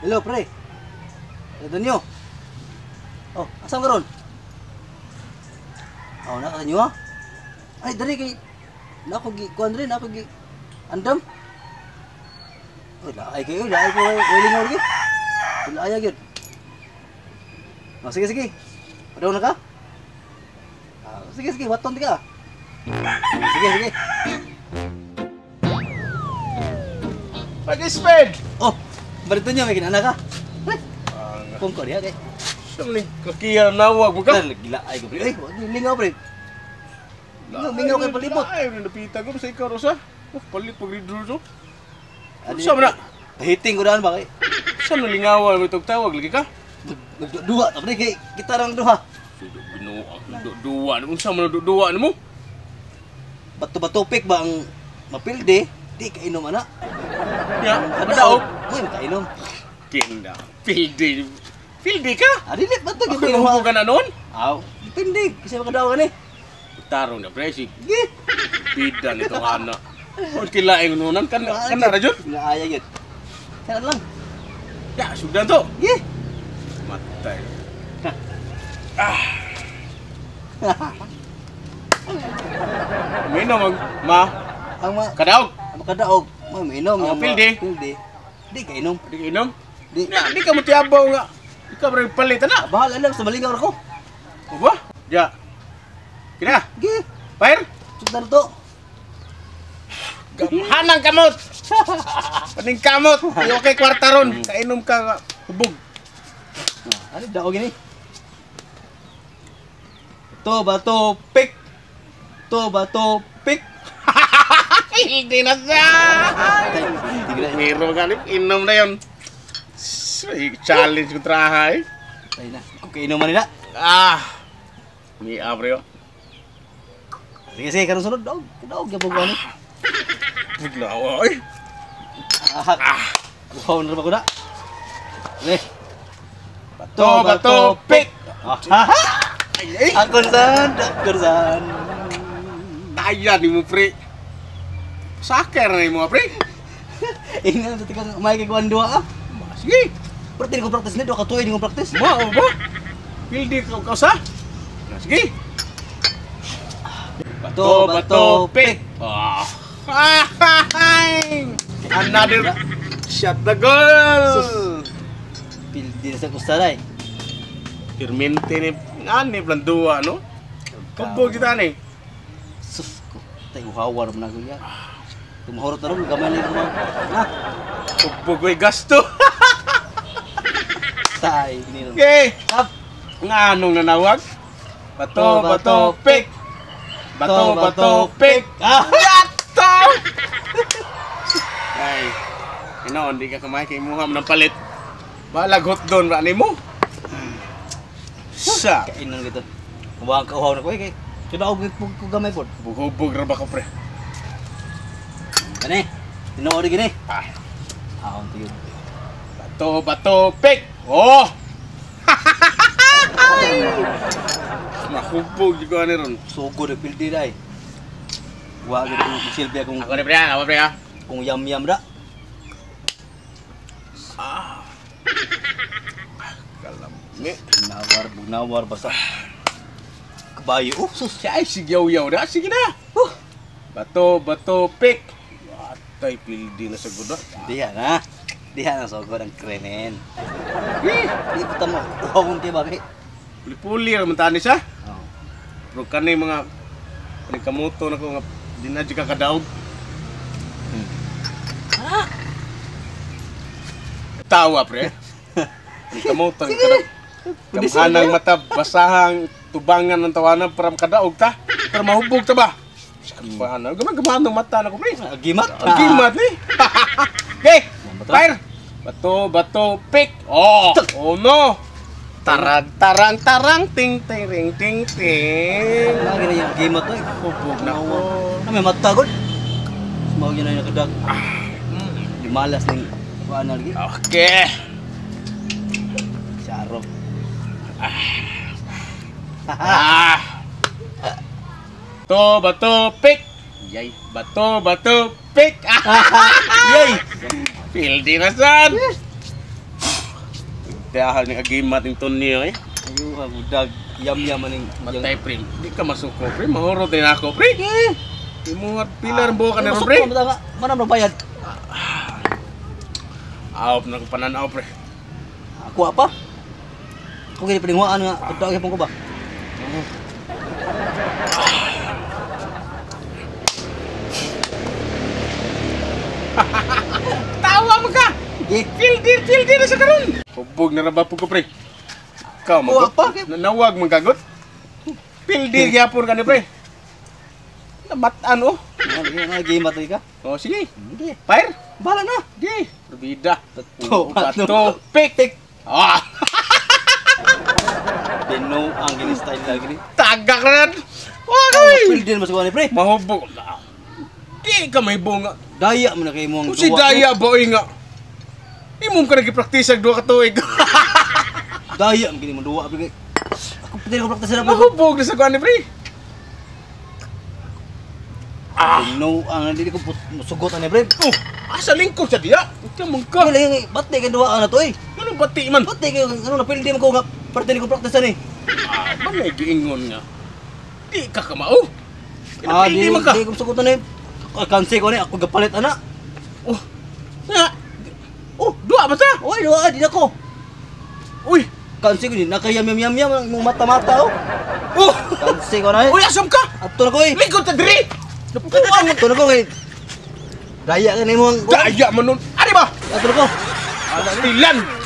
Hello, pre. Ito nyo. Oh, asan ka ron? Oh, naka sa inyo ha? Ay, dali kay... Nako gi... Kuan rin, nako gi... Andam? Uy, laay kayo, laay ko kay... Uy, lingaw lagi. Laay gyud. Oh, sige, sige. Padaw na ka? Ah, sige, sige, waton di ka. Sige, sige. Pag-spend! Oh, barito nyo, may kinana ka. Kung ko diha kay. Siyam ni kakiya nawag mo ka. Gila ay ko pre. Ay, lingaw pre. Mingaw, mingaw kay palibot. Ay, napita ko sa ikaw rosa. Oh, palit pag ridro so. Sa man na? Pahiting ko daan ba kay? Sa man lingawan mo itong tawag lagi ka? Nagduwa ta pre kay kita rang duha. Binuang duwa unsa man duwa nimo? Bato-bato pik ba ang mapilde? Di kainom ana. Ya, madaog. Uy, makainom. Kinda. Pilde. Pilde ka? Ah, dili ba to gipinom ka na noon? Aw, depende kasi makadaog ani. Tarong na pre si. Bida nito ana. On kilaing nunan kan kan ra jud. Naaya gyud. Sana lang. Ya, sudah to. Ge. Matay. Ah. Minom ma. Ang ma kadaog. Ang makadaog, ma minom ang pilde. Pilde. Di kainom. Di kainom? Di. Ya, di ka mo tiabaw nga. Ikaw pre palit ana. Bahala lang sa malingaw ko. Uba? Ya. Kina. Ge. Fire. Sugdan to. Gamhanang kamot. Paning kamot. Okay kwarta ron. Kainom ka nga hubog. Ano daog ini? To bato pik. To bato pik. Hindi na siya. Meron ka inom na yun. Challenge ko trahay. Tay na. Kung kainom man nila. Ah. Ni abre yo. Sige sige karon sunod daog. Daog gyud ko ani. Bigla oy. Ah. Wow na ba ko na? Ne. Bato bato pik. Ay akon san, akon san. Taya ni mo pre. Saker na mo pre. Ingat sa tikang may kay kuan duha ah. Sige. Pero di ko practice ni, duha ka tuig di ko practice. Mao ba? Pildi ko kausa. Sige. Bato bato pik. Ah. Another shot the goal. Pildi na sa kustaray. Firmente ni ani plan duha no. Kubog kita ni. Sus ko. Tay uhawar man ako ya. Tumahurot na ron, gamay na yung na. Kubog ko'y gasto. Tay, gini ron. Okay. Up. Nga anong nanawag? Bato, bato, pik. Bato, bato, pik. Ah! Yato! Ay, inoon, di ka kamay kay muham ng palit. Balagot doon ba ni mo? Sa. Kainan gitu. Huwag ka uhaw na ko eh. Kinaog ko gamay po. Hubog ra ba ko pre? Kani, tinuod gini. Ah. Ahon tiyo. Bato, bato, pik. Oh! Mahubog jud ko ani ron. Sugod na pildi dai. Wa gid ko silbi akong ako ni pre, ako pre. Kung yam-yam ra. Ah. Kalami. Nawar, nawar basta. Kabayo, oh, sus. Siya ay sigyaw-yaw na. Sige na. Bato, bato, pik. Atay, pildi na sa guda. Diha na. Diha na sugod ang kremen. Eh, di pa tamo. Uhawon kay bakit? Puli-puli raman tani siya. Oh. Pero kani mga panigkamuto na ko nga di na ka kadaog. Ah. Tawa pre. Panigkamuto ng kadaog. Gamhanang mata, basahang tubangan ng tawanan para makadaog ta. Pero mahubog ta ba? Gamhanan, gamhanan ng mata na ko pre. Agimat. Agimat ni. Okay. Fire. Bato, bato, pik. Oh, oh no. Tarang, tarang, tarang, ting, ting, ring, ting, ting. Lagi na yung agimat oy. Hubog na ko. Ah, may mata gud. Sumawag yun na yung nakadag. Limalas ning kuan na lagi. Okay. Sarap. Ah. Bato, bato, pik. Yay. Bato, bato, pik. Yay. Pildi na san. Dahil ng agimat ng tonyo eh. Ayuha, budag. Yam-yam maning. Matay, pre. Di ka masuko, pre. Mahurot din ako, pre. Eh! Imuhat pilar ang buka na ron, pre. Manam na bayad. Awp na ko pananaw, pre. Kuha pa. Kung gini paninguhaan nga, pagtawag ko ba? Tawa mo ka! Sige. Field na sa karon. Hubog na ra ba po ko, pre? Ikaw, Kuha magot. pa. Nanawag mong kagot. Field gyapon ka ni, pre. Namatan, oh. Ano, game ba ka? Oh, sige. Hindi. Fire. Bahala na. Sige. Rubida. Tatlo, Bato. tatlo. Pick. Pick. Ah! Bino ang gini style na gini. Tagak na yan. Wag, oy! Field din mas ni pre. Mahubog. Di ka may bunga. Daya mo na kay mo ang Kung si Daya ba, oy nga. Imong ka nagipraktis ang duha ka tuig. Daya mo gini mo duwa pre. Ako pwede ko practice na pre. Mahubog na sa kuan ni pre. Ah. Bino ang hindi ko musugot ani pre. Oh, asa lingkod sa diya? Ikaw mong ka. Wala yung ba't kay duwa na to eh. Ano bati man? Ba't kay ano na field din ko nga parte ko practice ani. Ah, ba may giingon nga? Di ka kamao. Ah, Pinapildi man ka. Di ko musugot ani. Kansi ko ni ako gapalit ana. Oh. Nga. Oh, duha ba ta? Oy, duwa di nako. Uy. Kansi ko ni nakayam yam yam yam ang imong mata-mata oh. Oh. Kansi ko na eh. Uy, asam ka. Ato na ko eh. Lingkod ta diri. Napuan. Ato na ko kay Daya ka nimo ang Daya man nun. Ari ba? Ato na ko. Tilan.